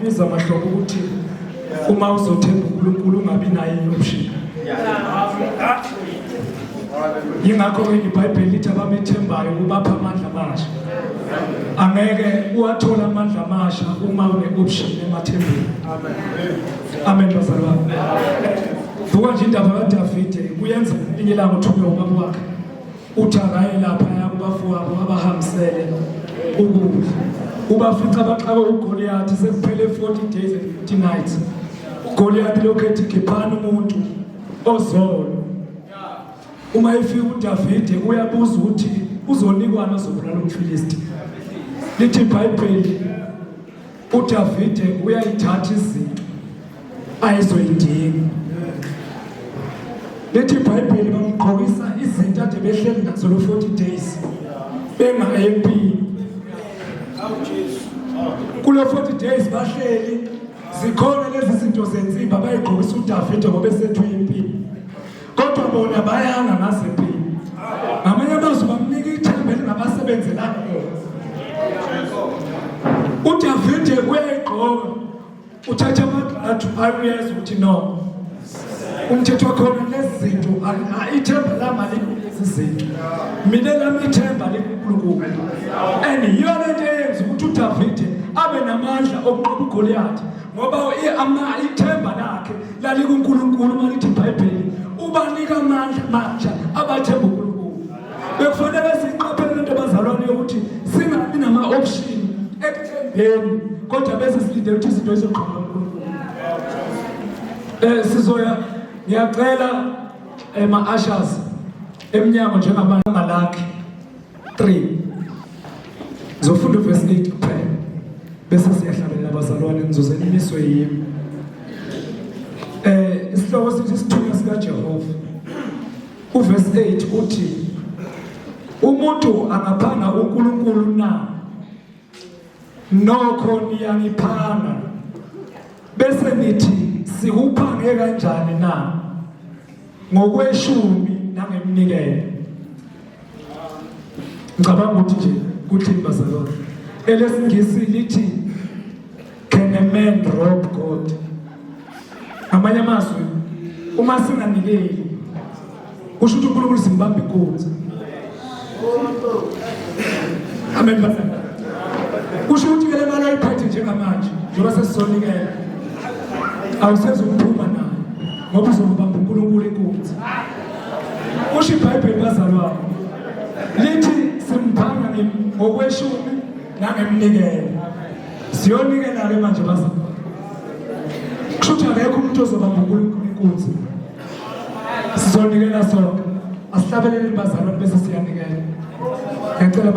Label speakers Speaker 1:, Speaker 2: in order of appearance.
Speaker 1: Akubiza mahlobo ukuthi uma uzothemba uNkulunkulu ungabi nayo i-option. Yingakho-ke iBhayibheli lithi abamethembayo ubapha amandla amasha. Angeke uwathole amandla amasha uma une-option emathembeni. Amen bazalwane. Buka nje indaba kaDavide kuyenza elinye ilanga uthunywe ubaba wakhe. Uthi akaye laphaya kubafowabo abahambisele ukudla. Ubafica abaxakwe uGoliyathi sekuphele 40 days and 40 nights. UGoliyathi lokhu ethi khiphani umuntu ozolo. Uma efika uDavide uyabuza ukuthi uzonikwana ozobulala umFilisti. Lithi iBhayibheli uDavide uyayithatha izinto ayezoyidinga. Lithi iBhayibheli bamgqokisa izinto ade behleli nazo lo 40 days bengaye empini. Kulo 40 days bahleli zikhona lezi zinto zensimbi abayigqokisa uDavide ngoba esethu impini. Kodwa bona bayanga ngazempini. Ngamanye amazwi bamnika ithemba elingabasebenzelanga bona. UDavide uyayigqoka uthatha amagxathu ayuyeza ukuthi no umthetho wakhona lezi zinto ithemba lami alikho lezi zinto mina lami ithemba likuNkulunkulu and yiyo lento eyenza ukuthi uDavide abe namandla okunqoba uGoliyathi ngoba ithemba lakhe lalikuNkulunkulu. Uma lithi iBhayibheli ubanika amandla manje abathemba uNkulunkulu. Bekufanele siqaphele lento bazalwane yokuthi singabi nama-option ekuthembeni kodwa bese silindele ukuthi izinto izoqhamuka uNkulunkulu. Sizoya ngiyacela ema-ushers emnyango njengamanje Malaki 3 ngizofunda uvesi 8 kuphela bese siyahlabelela abazalwane ngizoze nimiswe yimi. Isihloko sithi isithunywa sikaJehova. Uvesi 8 uthi umuntu angaphanga uNkulunkulu na? Nokho niyangiphanga bese nithi sikuphange kanjani na? Ngokweshumi nangeminikelo. Ngicabanga ukuthi nje kuthini bazalwane. ElesiNgisi lithi can a man rob God? Ngamanye amazwi uma singanikeli kusho ukuthi uNkulunkulu simbamba inkunzi. Amen bazalwane. Kusho ukuthi ke le mali oyiphethe njengamanje njengoba sesizonikela awusezukuphuma nayo ngoba uzombamba uNkulunkulu inkunzi. Kusho iBhayibheli bazalwane lithi simphanga ngokweshumi nangeminikelo. Siyonikela-ke manje bazalwane. Kusho ukuthi akekho umuntu ozobamba uNkulunkulu inkunzi. Sizonikela sonke. Asihlabeleleni bazalwane bese siyanikela. Ngiyacela.